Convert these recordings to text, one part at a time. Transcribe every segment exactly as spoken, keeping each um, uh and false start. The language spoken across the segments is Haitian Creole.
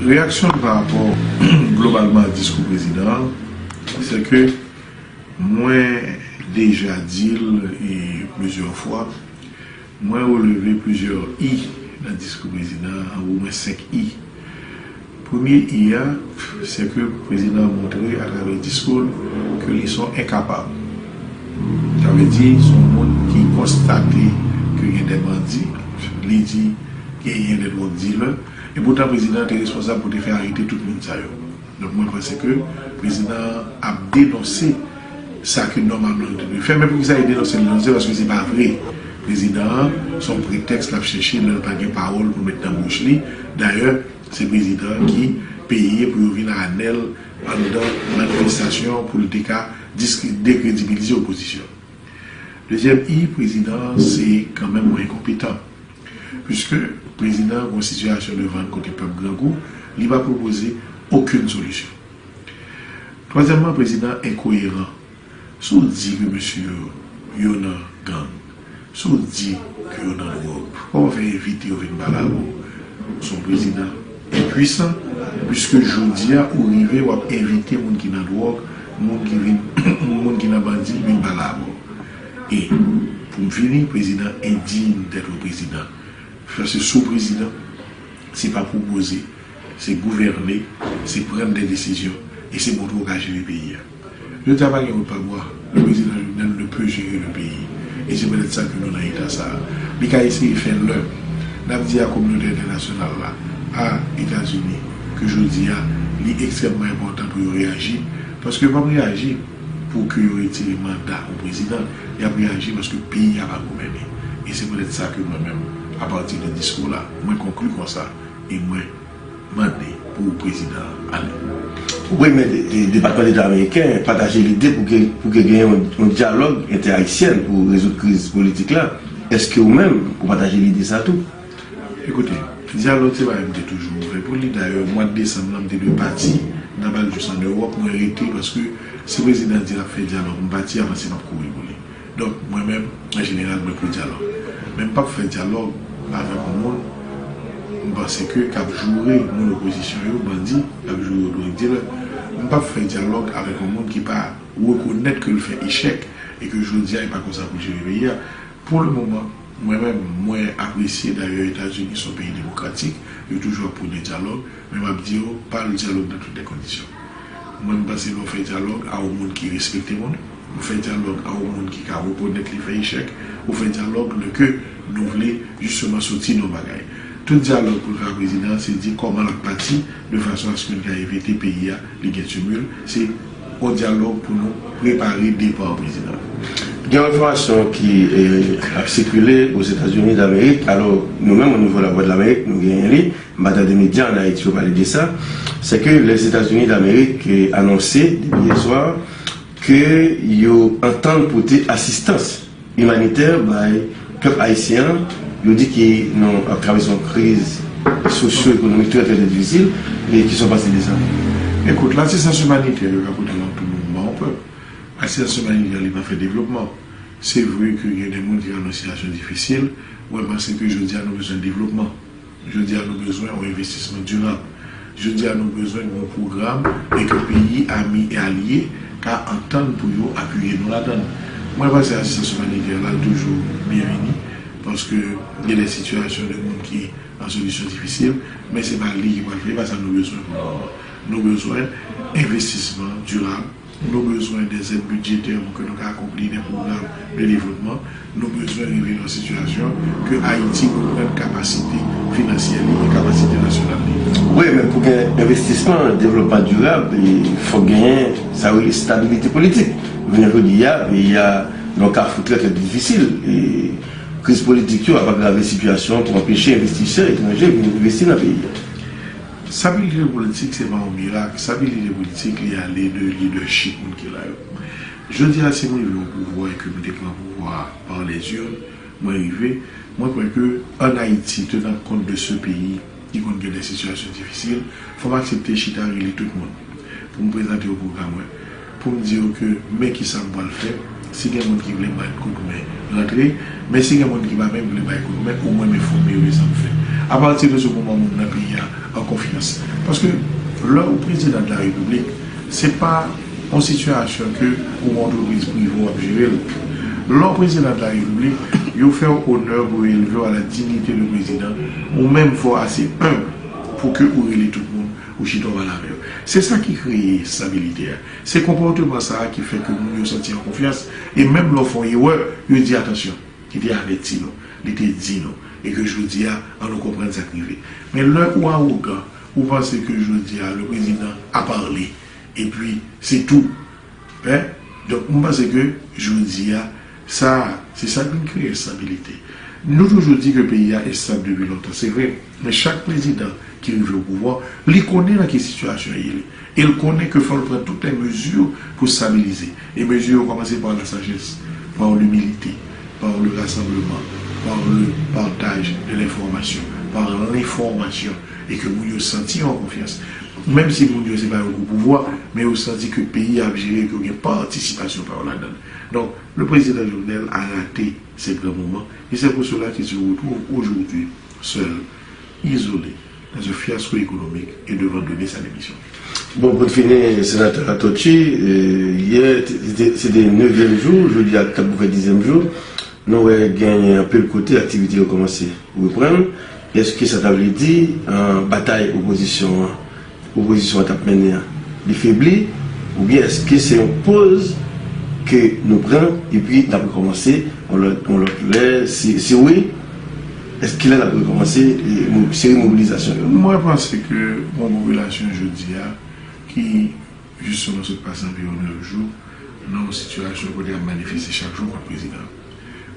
Reyaksyon m pa rapò globalman a diskou prezidan an, se ke mwen deja di l e plizyè fwa, mwen releve plizyè i nan diskou prezidan an, omwen senk i. Premye i a, se ke prezidan an montre atravè diskou l ke li se yon enkapab. Sa vle di, se yon moun ki konstate ke gen de bandi, li di genyen de drug dealer, e poutan prezidan an te responsab pou te fè arete tout moun sa yo. Donk mwen panse ke prezidan an ap denonse sa ke nòmalman li te dwe fè. Men poukisa li denonse l, denonse paske se pa vre. Prezidan an, se yon pretèks l ap chèche lè l pa gen pawòl pou met nan bouch li. Dayè, se prezidan an ki peye pou yo vin anè l anndan manifestasyon pou l te ka diskre-, dekredibilize opozisyon. Dezyèm i, prezidan an se kanmenm yon enkonpetan. Piske prezidan an gon sitiyasyon devan l kote pèp grangou, li pa pwopoze okenn solisyon. Twazyèmman, prezidan an enkoyeran. Si w di ke mesye yo, yo nan gang, si w di ke yo nan dwòg, kòman fè envite yo vin pale avè w? Ou se yon prezidan enpwisan, piske jodi a ou rive w ap envite moun ki nan dwòg, moun ki vin, moun ki nan bandi vin pale avè w. E pou m fini, prezidan endiy dèt yon prezidan. Paske si w prezidan, se pa pwopoze, se gouvène, se pran de desizyon, e se montre w ka jere peyi a. Jodi a pa gen wòt pa bwa, le président Jovenel ne peut gérer le pays. E se petèt sa ke nou nan eta sa a. Li ka eseye fè lè n ap di a kominote entènasyonal la, a Etazini, ke jodi a, li ekstrèmman enpòtan pou yo reyaji, paske yo p ap reyaji pou ke yo retire manda yon prezidan, y ap reyaji paske peyi a pa gouvène. E se petèt sa ke mwen menm, apati de diskou la, mwen konkli konsa, e mwen mande pou prezidan an ale. Wi, men de, de, Depatman Deta ameriken pataje lide pou ke, pou ke genyen yon, yon dyalòg entè-ayisyen pou rezoud kriz politik la. Èske ou menm, ou pataje lide sa tou? Ekoute, dyalòg se bagay m te toujou ouvè pou li. Dayè, mwa desanm lan, m te dwe pati nan Baljis an Ewòp, mwen rete paske si prezidan di l ap fè dyalòg, m pati, avanse m ap kouri pou li. Donk, mwen menm, an jeneral, mwen pou dyalòg. Men m p ap fè dyalòg avèk yon moun, m panse ke k ap joure moun opozisyon yo, bandi, k ap joure yo, drug dealer. M p ap fè dyalòg avèk yon moun ki pa rekonèt ke l fè echèk e ke jodi a, e pa konsa pou l jere peyi a. Pou le moman, mwen menm, mwen apresye, dayè, Etazini se yon peyi demokratik, yo toujou ap pwone dyalòg, men m ap di yo, pa le dyalòg dans toutes les conditions. Mwen, m panse lè w fè dyalòg a yon moun ki respekte moun, ou fè dyalòg a yon moun ki ka rekonèt li fè echèk, ou fè dyalòg lè ke nou vle jisteman soti nan yon bagay. Tout dyalòg pou l fè a prezidan an, se di kòman l ap pati de fason aske l ka evite peyi a li gen timil, se yon dyalòg pou nou prepare depa prezidan an. Gen yon enfòmasyon ki, eh, ap sikile Ozetazini Damerik, alò nou menm o nivo Lavwadlamerik nou genyen li, m pa tande medya ann Ayiti yo pale de sa, se ke Lèzetazini Damerik, eh, anonse depi yè swa ke yo antann pote asistans imanitè bay pèp ayisyen an. Yo di ke nou ap travèse yon kriz sosyo-ekonomik trè, trè, trè difisil, e kisa w panse de sa? Ekout, lasistans imanitè yo ka pote nan tout mouvman yon pèp. Lasistans imanitè li pa fè devlopman. Se vre ke gen de moun ki nan yon sitiyasyon difisil, mwen panse ke jodi a nou bezwen devlopman. Jodi a nou bezwen yon envestisman dirab. Jodi a nou bezwen yon pwogram e ke peyi ami e alye ka antann pou yo apiye nou ladan l. Mwen panse asistans imanitè la toujou byenveni, paske gen de sitiyasyon de moun ki an solisyon difisil, men se pa li ki pral fè, e pa sa nou bezwen pou le moman. Nou bezwen envestisman dirab, nou bezwen de zèd bidjetè pou ke nou ka akonpli de pwogram de devlopman, nou bezwen rive nan yon sitiyasyon ke Ayiti reprann kapasite finansyè li e kapasite nasyonal li. Wi, men pou gen envestisman, devlopman dirab, e fòk genyen sa yo rele stabilite politik. Jounen jodi a, peyi a nan yon kafou trè, trè difisil. E kriz politik yo ap agrave sitiyasyon an pou anpeche envestisè etranje vin envesti nan peyi a. Stabilite politik se pa yon mirak. Stabilite politik li ale de lidèchip moun ki la yo. Jodi a, si m rive yon pouvwa e ke m te pran pouvwa a par les urnes, mwen rive, mwen kwè ke ann Ayiti, tenant compte de ce pays ki konn gen de sitiyasyon difisil, fò m aksepte chita rele tout moun pou m prezante yo pwogram mwen, pou m di yo ke men kisa m pral fè. Si gen moun ki vle bay kout men, rantre, men si gen moun ki pa menm vle bay kout men, omwen m enfòme yo de sa m fè. Apati de se moman moun nan peyi a an konfyans. Paske lè ou prezidan de la repiblik, se pa yon sitiyasyon ke ou yon antrepriz prive w ap jere l. Lè w prezidan de la repiblik, yo fè w onè pou yo elve w a la dignite de prezidan, ou menm fò w ase enb pou ke ou rele tout moun ou chita w pale avè yo. Se sa ki kreye estabilite a. Se konpòteman sa a ki fè ke moun yo santi an konfyans, e menm lè w fè yon erè, yo di, atansyon, li te avèti nou, li te di nou, e ke jodi a, an nou konprann sa k rive. Men lè ou awogan, ou panse ke jodi a, le président a parlé, epi se tou. Hein? Donk, mwen panse ke jodi a, sa, se sa k vin kreye estabilite. Nou toujou di ke peyi a estab depi lontan, se vre, men chak prezidan ki rive o pouvwa, li konnen nan ki sitiyasyon li ye. E l konnen ke fò l pran tout lè mezi pou stabilize. E mezi yo kòmanse pa la sajès, pa limilite, pa le rasanbleman, pa le pataj de lenfòmasyon, pa lenfòmasyon, e ke moun yo santi yo an konfyans. Menm si moun yo se pa yo ki o pouvwa, men yo santi ke peyi a ap jere, ke yo gen patisipasyon pa yo ladan l. Donk, le président Jovenel a raté ce grand moment, et c'est pour cela qu'il se retrouve aujourd'hui seul, isolé, dans un fiasco économique et devant donner sa démission. Bon, pou n fini, Senatè Latoti, yè se te nevyèm jou, jodi a t ap pou fè dizyèm jou. Nou wè gen anpil kote aktivite yo kòmanse reprann. Èske sa ta vle di batay opozisyon an, opozisyon an t ap mennen an, li febli? Oubyen èske se yon poz ke nou pran epi n ap rekòmanse yon lòt, yon lòt lè? Si, si wi, èske lè n ap rekòmanse seri mobilizasyon yo? Mwen panse ke yon popilasyon jodi a ki jisteman sot pase anviwon nèf jou nan yon sitiyasyon kote y ap manifeste chak jou kont prezidan.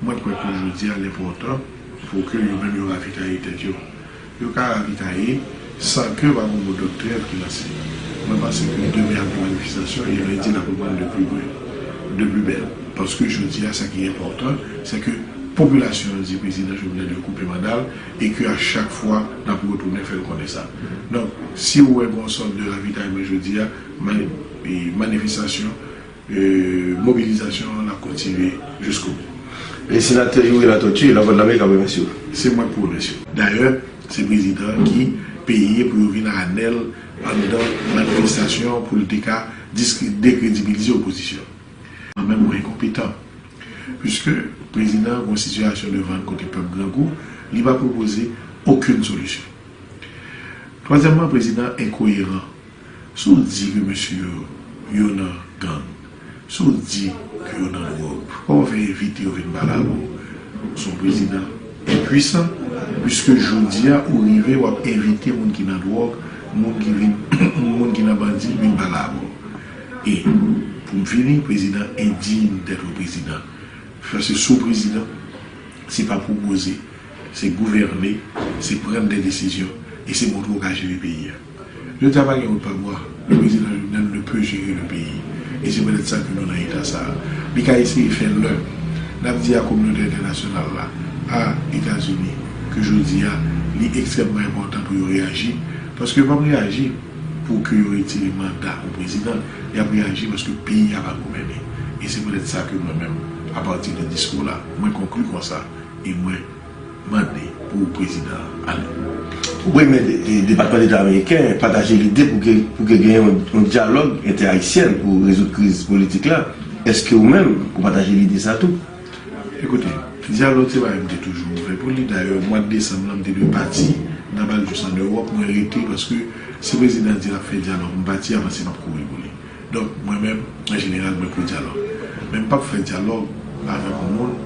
Mwen kwè ke jodi a, l enpòtan pou ke yo menm yo ravitaye tèt yo. Yo ka ravitaye san ke pa gen yon modòd trèv ki lanse. Mwen panse ke demen ap gen manifestasyon e lendi n ap reprann de pli pre, de pli bèl. Paske jodi a, sa ki enpòtan, se ke popilasyon an di prezidan Jovenel yo koupe manda l e ke a chak fwa n ap retounen fè l konnen sa. Donk, si w wè gen yon sòt de ravitayman jodi a, mani-, e, manifestasyon, e, mobilizasyon an ap kontinye jiskobou. E Senatè Youri Latortue, Lavwadlamerik ap remèsye w. Se mwen k pou remèsye w. Dayè, se prezidan ki peye pou yo vin anèl anndan manifestasyon pou l te ka diskre-, dekredibilize opozisyon. Mwen menm, mwen enkonpetan. Piske prezidan an gen yon sitiyasyon devan l kote pèp grangou, li pa pwopoze okenn solisyon. Twazyèmman, prezidan enkoyeran. Si w di ke mesye yo, yo nan gang, si w di ke yo nan dwòg, kòman w fè envite yo vin pale avè w? Se yon prezidan enpwisan, piske jodi a, ou rive, w ap envite moun ki nan dwòg, moun ki vin, moun ki nan bandi, vin pale avè w. E, pou m fini, prezidan endiy dèt yon prezidan. Paske si w prezidan, se pa pwopoze, se gouvène, se pran de desizyon, e se montre w ka jere peyi a. Jodi a pa gen wout pa bwa. Le président Jovenel ne peut gérer le pays. E se poutèt sa ke nou nan eta sa a. Li ka eseye fè lè n ap di a kominote entènasyonal la, a Etazini, ke jodi a, li ekstrèmman enpòtan pou yo reyaji, paske yo p ap reyaji pou ke yo retire manda yon prezidan, y ap reyaji paske peyi a pa gouvennen. E se poutèt sa ke mwen menm, apati de diskou la, mwen konkli konsa, e mwen mande pou prezidan an ale. Wi, men de-, de-, Depatman Deta ameriken pataje lide pou ke, pou ke gen yon, yon dyalòg entè-ayisyen pou rezoud kriz politik la. Èske ou menm, ou pataje lide sa tou? Ekoute, dyalòg se bagay m te toujou ouvè pou li. Dayè, mwa desanm lan, m te dwe pati nan Baldus an Ewòp, mwen rete paske si prezidan di l ap fè dyalòg, m pati, avanse m ap kouri pou li. Donk, mwen menm, an jeneral, mwen pou dyalòg. Men m p ap fè dyalòg avèk yon moun,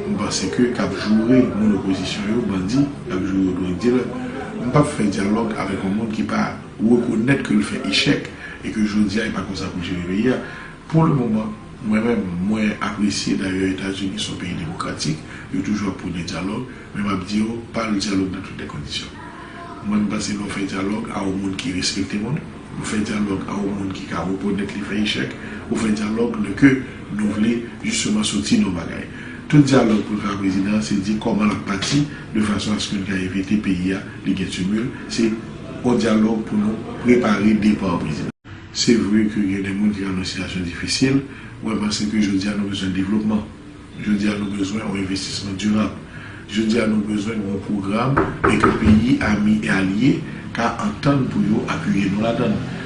m panse ke k ap joure moun opozisyon yo, bandi, k ap joure yo, drug dealer. M p ap fè dyalòg avèk yon moun ki pa rekonèt ke l fè echèk e ke jodi a, e pa konsa pou l jere peyi a. Pou le moman, mwen menm, mwen apresye, dayè, Etazini se yon peyi demokratik, yo toujou ap pwone dyalòg, men m ap di yo, pa al dyalòg nan tout lè kondisyon. Mwen, m panse lè w fè dyalòg a yon moun ki respekte moun, ou fè dyalòg a yon moun ki ka rekonèt li fè echèk, ou fè dyalòg lè ke nou vle jisteman soti nan yon bagay. Tout dyalòg pou l fè a prezidan an, se di kòman l ap pati de fason aske l ka evite peyi a, li gen timil, se yon dyalòg pou nou prepare depa prezidan. Se vre ke gen de moun ki nan yon sitiyasyon difisil, mwen panse ke jodi a nou bezwen devlopman. Jodi a nou bezwen yon envestisman dirab. Jodi a nou bezwen yon pwogram e ke peyi ami e alye ka antann pou yo apiye nou ladan l.